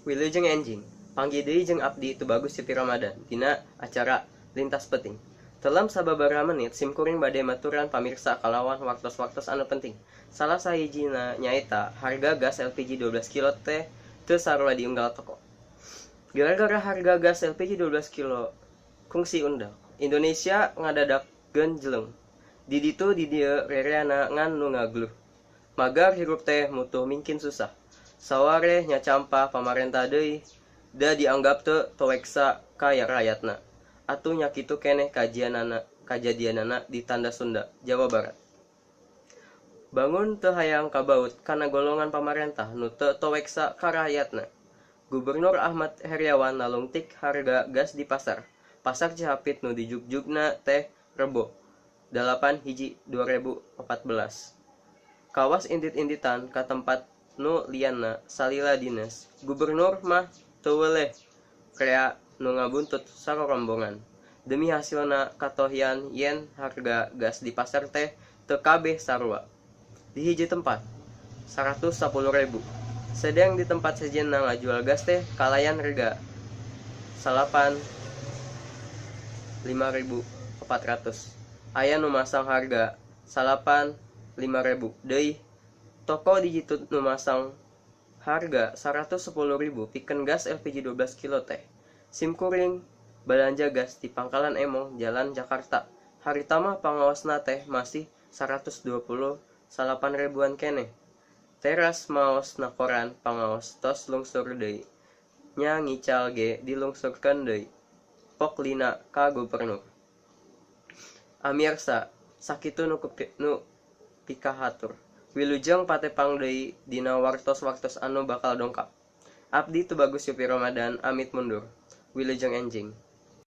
Wilujeng enjing, panggih deui jeung abdi Tubagus Yupi Ramadan dina acara Lintas Peuting. Telem sababaraha menit simkuring bade maturan pamirsa kalawan wartos-wartos anu penting. Salah sahijina nyaeta harga gas LPG 12 kilo teh teu sarua di unggal toko. Gara-gara harga gas LPG 12 kilo kungsi undang, Indonesia ngadadak genjleng. Di ditu di dieu rereana ngan nu ngagluh. Magar hirup teh mutuh mingkin susah. Sawareh nyacampah pamarentah deui da dianggap teu toweksa ka rayatna. Atuh nya kitu keneh kajadianana di Tanda Sunda, Jawa Barat. Bangun teu hayang kabaut kana golongan pamarentah nu teu toweksa ka rayatna. Gubernur Ahmad Heryawan nalungtik harga gas di pasar. Pasar Cihapit nu dijugjugna teh Rebo 8/1/2014. Kawas indit-inditan ka tempat nu lianna salila dines. Gubernur mah teu weleh rea nu ngabuntut sarorombongan. Demi hasilna katohyan yen harga gas di pasar teh teu kabeh sarua. Di hiji tempat 110.000. Sedeng di tempat sejenna ngajual gas teh kalayan rega 8 5.400. Aya nu masang harga 8 5.000 deui. Toko di jitu nu masang harga 110.000 pikeun gas LPG 12 kilo teh. Simkuring balanja gas di Pangkalan Emong, Jalan Jakarta. Harita mah pangaosna teh masih 129 ribuan keneh. Teras maos na koran pangaos tos lungsur deui. Nya ngical ge dilungsurkeun deui. Pok lina ka gubernur. Amiarsa, sakitu nu pikahatur. Wilujeng patepang deui dina wartos-wartos anu bakal dongkap. Abdi Tubagus Yupi Ramadan amit mundur. Wilujeng enjing.